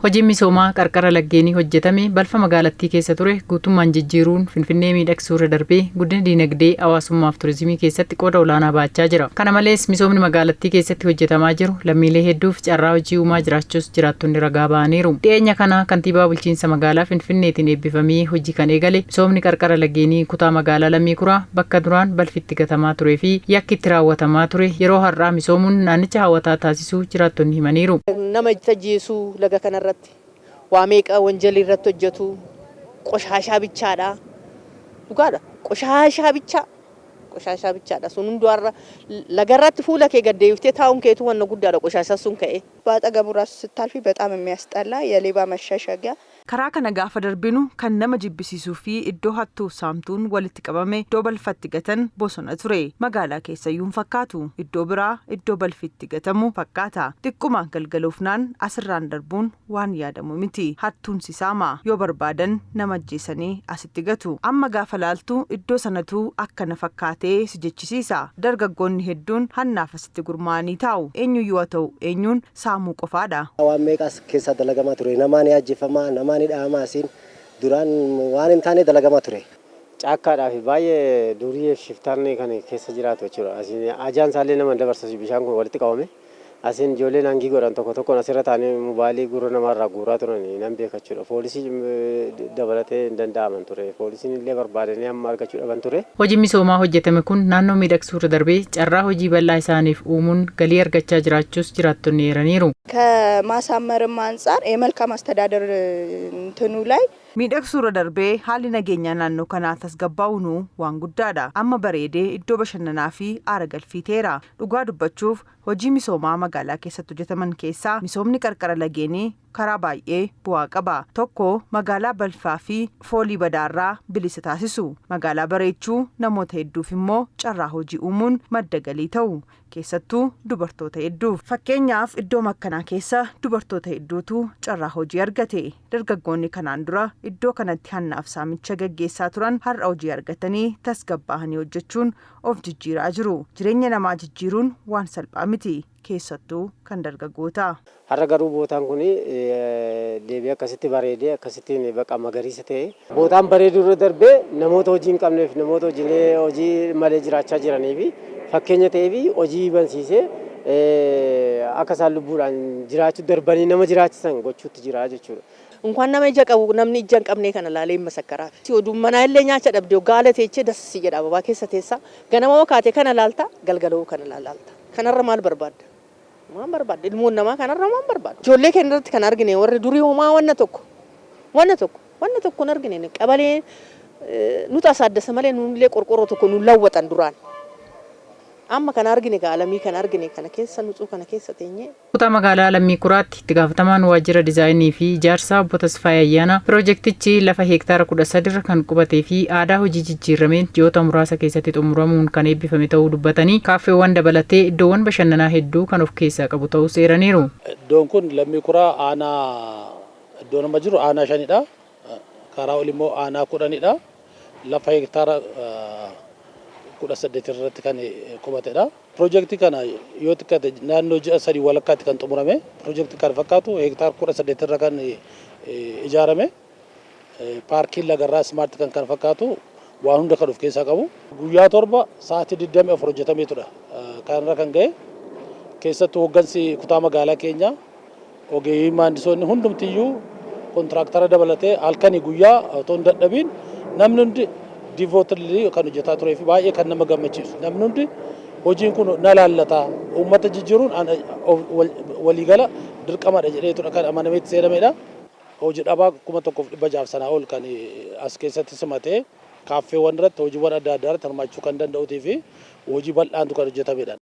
Hojiin misoomaa qarqara laggeenii hojjetame balfa magaalattii keessa ture guutummaan jijjiiruun Finfinnee miidhagsuu irra darbee guddina diinagdee, hawaasummaa fi turizimii keessatti qooda olaanaa baachaa jira. Kana malees, misoomni magaalattii keessatti hojjetamaa jiru lammiilee hedduuf carraa hojii uumaa jiraachuus jiraattonni ragaa ba'aniiru. Dhiyeenya kana kantiibaa bulchiinsa magaalaa Finfinneetiin eebbifamee hojii kan eegale misoomni qarqara lageenii kutaa magaalaa Lammii Kuraa bakka duraan balfi itti gatamaa turee fi yakki itti raawwatamaa ture yeroo har'aa misoomuun naannicha hawwataa taasisuu jiraattonni himaniiru. Nama ajjeesuu, laga kanarratti waa meeqa wanjalii irratti hojjetu, qoshaashaa bichaadha. Dhugaadha. Qoshaashaa bichaa. Qoshaashaa bichaadha. Sun hundumarra lagarratti fuula kee gaddeebiftee taa'uun keetu wanna guddaadha, qoshaashaan sun ka'ee. በአጠገቡ ራሱ ስታልፊ በጣም የሚያስጠላ የሌባ መሸሸጊያ። Karaa kana gaafa darbinu kan nama jibbisiisuu fi iddoo hattuuf saamtuun walitti qabame, iddoo balfatti gatan bosona ture. Magaalaa keessayyuu hin fakkaatu. Iddoo biraa iddoo balfi itti gatamu fakkaata. Xiqquma galgaloofnaan asirraan darbuun waan yaadamu miti. Hattuun si saama. Yoo barbaadan nama ajjeesanii asitti gatu. Amma gaafa laaltu iddoo sanatu akkana fakkaatee si jechisiisa. Dargaggoonni hedduun hannaaf asitti gurmaa'anii taa'u. Eenyuyyuu haa ta'u eenyuun saamuu qofaadha. Waan meeqas keessa dalagamaa ture. Namaan ajjeefamaa, namaan dha'amaa, asiin duraan waan hin taane dalagamaa ture. Caakkaadhaa fi baay'ee durii shiftaanni kan keessa jiraatu jechuudha. Asiin ajaan isaallee nama dabarsa, bishaan kun walitti qabame. Asiin ijoolleen hangii godhan tokko tokkoon asirra taa'anii mobaayilii gurra namaarraa guuraa turan nan beeka jechuudha. Poolisii dabalatee hin danda'aman ture. Poolisiin illee barbaadanii amma argachuu dhaban ture. Hojiin misoomaa hojjetame kun naannoo miidhagsuu irra darbee carraa hojii bal'aa isaaniif uumuun galii argachaa jiraachuus jiraattonni eeraniiru. ከማሳመርም አንጻር የመልካም አስተዳደር እንትኑ ላይ Miidhagsuu irra darbee haalli nageenyaa naannoo kanaa tasgabbaa'uun waan guddaadha. Amma bareedee iddoo bashannanaa fi aara galfii ta'eera. Dhugaa dubbachuuf, hojii misoomaa magaalaa keessatti hojjetaman keessaa misoomni qarqara lageenii karaa baay'ee bu'aa qaba. Tokko, magaalaa balfaa fi foolii badaarraa bilisa taasisu. Magaalaa bareechuu, namoota hedduuf immoo carraa hojii uumuun madda galii ta'u. Keessattuu dubartoota hedduuf. Fakkeenyaaf, iddoo akkanaa keessa dubartoota hedduutu carraa hojii argate. Dargaggoonni kanaan dura iddoo kanatti hannaaf saamicha gaggeessaa turan har'a hojii argatanii tasgabbaa'anii hojjechuun of jijjiiraa jiru. Jireenya namaa jijjiiruun waan salphaa miti. Keessattuu kan dargaggoota. Har'a garuu bootaan kun deebi'ee akkasitti bareedee, akkasittiin baqa magariisa ta'e, bootaan bareeduu irra darbee namoota hojii hin qabneef, namoota hojii malee jiraachaa jiranii fi fakkeenya ta'ee fi hojii bansiisee akka isaan lubbuudhaan jiraachuu darbanii nama jiraachisan gochuutti jira jechuudha. እንኳን nama ija qabu, namni ija hin qabne kana laalee hin masakkaraaf. Oduun manaa illee nyaacha dhabde gaala teechee das jedha, ababaa keessa teessa. Ganama kaate kana laalta, galgaloo kana laalta. Kanarra maal barbaadda? Maal barbaadda? Ilmoon namaa kanarra maal barbaadda? Ijoollee keenya irratti kan argine, warri durii homaa wanna tokko, wanna tokko, wanna tokko hin argine. Qabalee nuti asaaddasa malee nullee qorqorroo tokko nu lawwatan duraan. Amma kana argine, gaalamii kana argine, kana keessa nutsuu kana keessa teenyee. Kutaa magaalaa Lammii Kuraatti itti gaafatamaan waajjira diizaayinii fi ijaarsaa obbo Tasfaayee Ayyaanaa piroojeektichi lafa heektaara 13 irra kan qubatee fi aadaa hojii jijjiirameen ji'oota muraasa keessatti xumuramuun kan eebbifame ta'uu dubbatanii, kaaffeewwan dabalatee iddoowwan bashannanaa hedduu kan of keessaa qabu ta'uu eeraniiru. Iddoon kun Lammii Kuraa aanaa iddoo nama jiru aanaa shanidha. Karaa ol immoo aanaa 10dha. Lafa heektaara 18 irratti kan qubatedha. Piroojeektii kana yoo xiqqaate naannoo ji'a 3 walakkaatti kan xumurame. Piroojeektii kan fakkaatu heektaara 18 irra kan ijaarame. Paarkiin lagarraa smart kan kana fakkaatu waan hunda kan of keessaa qabu. Guyyaa 7 sa'aatii 24 hojjetameetudha. Kanarra kan ga'e keessattuu hooggansi kutaa magaalaa keenyaa, ogeeyyii maandisoonni hundumtiyyuu, kontiraaktara dabalatee halkanii guyyaa otoo hin dadhabiin namni hundi devotedly kan hojjetaa turee fi baay'ee kan nama gammachiisu. Namni hundi hojiin kun na laallata, uummata jijjiiruun waliigala dirqamadha jedheetudha kan amanameetti seenamedha. Hojii dhabaa 1600 sanaa ol kan as keessatti simatee kaaffeewwan irratti, hojiiwwan adda addaa irratti hirmaachuu kan danda'uutii fi hojii bal'aantu kan hojjetamedha.